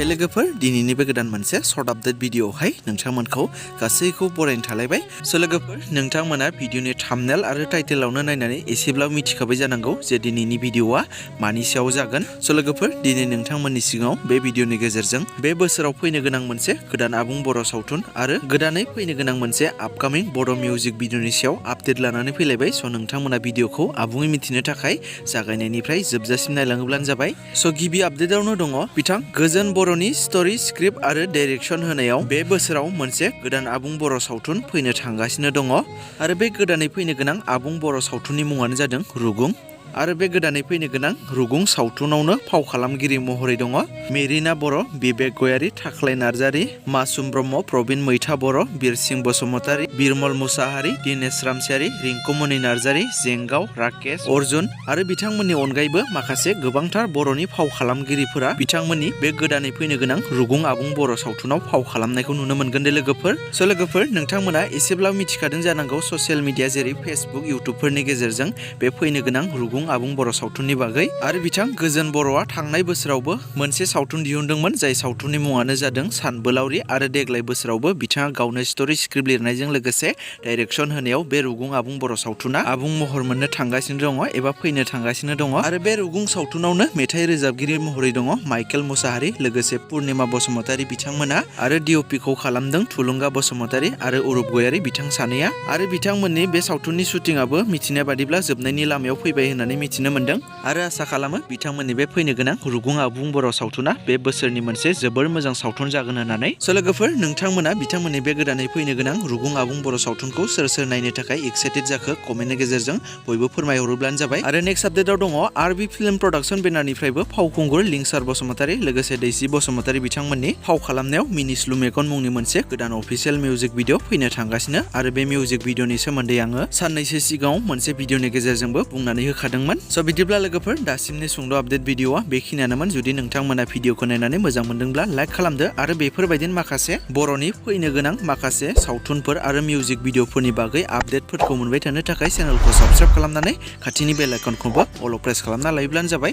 हे लोगोफोर दिनैनि बे गोदान मोनसे सर्ट आपडेट भिडिअआवहाय नोंथांमोनखौ गासैखौ बरायनो थालायबाय। स' लोगोफोर नोंथांमोना भिडिअनि थाम्बनेल आरो टाइटेलावनो नायनानै एसेब्लाबो मिथिखाबाय जानांगौ जे दिनैनि भिडिअआ मानि सायाव जागोन। स' लोगोफोर दिनै नोंथांमोननि सिगाङाव बे भिडिअनि गेजेरजों बे बोसोराव फैनो गोनां मोनसे गोदान आबुं बर' सावथुन आरो गोदानै फैनो गोनां मोनसे आपकामिं बड' मिउजिक भिडिअनि सायाव आपडेट लानानै फैलायबाय। स' नोंथांमोना भिडिअखौ आबुङै मिथिनो थाखाय जागायनायनिफ्राय जोबजासिम नायलाङोब्लानो जाबाय। स' गिबि आपडेटआवनो दङ बिथां गोजोन बर'नि स्ट'रि स्क्रिप्ट आरो डाइरेक्सन होनायाव बे बोसोराव मोनसे गोदान आबुं बर' सावथुन फैनो थांगासिनो दङ आरो बे गोदानै फैनो गोनां आबुं बर' सावथुननि मुङानो जादों रुगुं। आरो बे गोदानै फैनो गोनां रुगुं सावथुनावनो फाव खालामगिरि महरै दङ मेरिना बर', बिबेक गयारि, थाख्लाय नार्जारि, मासुम ब्रह्म, प्रबिन मैथा बर', बिरसिं बसुमतारी, बिरमल मुसाहारि, दिनेश रामसियारि, रिंकुमनि नार्जारि, जेंगाव, राकेश, अर्जुन आरो बिथांमोननि अनगायैबो माखासे गोबांथार बर'नि फाव खालामगिरिफोरा बिथांमोननि बे गोदानै फैनो गोनां रुगुं आबुं बर' सावथुनाव फाव खालामनायखौ नुनो मोनगोन दे लोगोफोर। स' लोगोफोर नोंथांमोना एसेब्लाबो मिथिखादों जानांगौ ससियेल मिडिया जेरै फेसबुक, इउटुबफोरनि गेजेरजों बे फैनो गोनां रुगुं आबुं बर' सावथुननि बागै। आरो बिथां गोजोन बर'आ थांनाय बोसोरावबो मोनसे सावथुन दिहुनदोंमोन जाय सावथुननि मुङानो जादों सानबोलावरि आरो देग्लाय बोसोरावबो बिथाङा गावनो स्ट'रि स्क्रिप्ट लिरनायजों लोगोसे डाइरेक्सन होनायाव बे रुगुं आबुं बर' सावथुना आबुं महर मोननो थांगासिनो दङ एबा फैनो थांगासिनो दङ। आरो बे रुगुं सावथुनावनो मेथाइ रोजाबगिरि महरै दङ माइकेल मुसाहारि, लोगोसे पुर्निमा बसुमतारी बिथांमोना आरो डिअपिखौ खालामदों थुलुंगा बसुमतारी आरो उरुप गयारि बिथां सानैया। आरो बिथांमोननि बे सावथुननि शुटिंआबो मिथिनाय बादिब्ला जोबनायनि लामायाव फैबाय होननानै मिथिनो मोनदों आरो आसा खालामो बिथांमोननि बे फैनो गोनां रुगुं आबुं बर' सावथुना बे बोसोरनि मोनसे जोबोर मोजां सावथुन जागोन होननानै। स' लोगोफोर नोंथांमोना बिथांमोननि बे गोदानै फैनो गोनां रुगुं आबुं बर' सावथुनखौ सोर सोर नायनो थाखाय एक्साइटेड जाखो कमेन्टनि गेजेरजों बयबो फोरमायहरोब्लानो जाबाय। आरो नेक्स्ट आपडेटआव दङ आरबि फिल्म प्रडाक्सन बेनारनिफ्रायबो फावखुंगुर लिंसार बसुमतारी लोगोसे दैसि बसुमतारी बिथांमोननि फाव खालामनायाव मिनिस्लु मेगन मुंनि मोनसे गोदान अफिसियेल मिउजिक भिडिअ फैनो थांगासिनो। आरो बे मिउजिक भिडिअनि सोमोन्दै आङो साननैसो सिगाङाव मोनसे भिडिअनि गेजेरजोंबो बुंनानै होखादोंमोन। स' बिदिब्ला लोगोफोर दासिमनि सुंद' आपडेट भिडिअआ बेखिनियानोमोन। जुदि नोंथांमोना भिडिअखौ नायनानै मोजां मोनदोंब्ला लाइक खालामदो आरो बेफोरबायदिनो माखासे बर'नि फैनो गोनां माखासे सावथुनफोर आरो मिउजिक भिडिअफोरनि बागै आपडेटफोरखौ मोनबाय थानो थाखाय चेनेलखौ साबस्क्राइब खालामनानै खाथिनि बेल आइकनखौबो अल प्रेस खालामना लायोब्लानो जाबाय।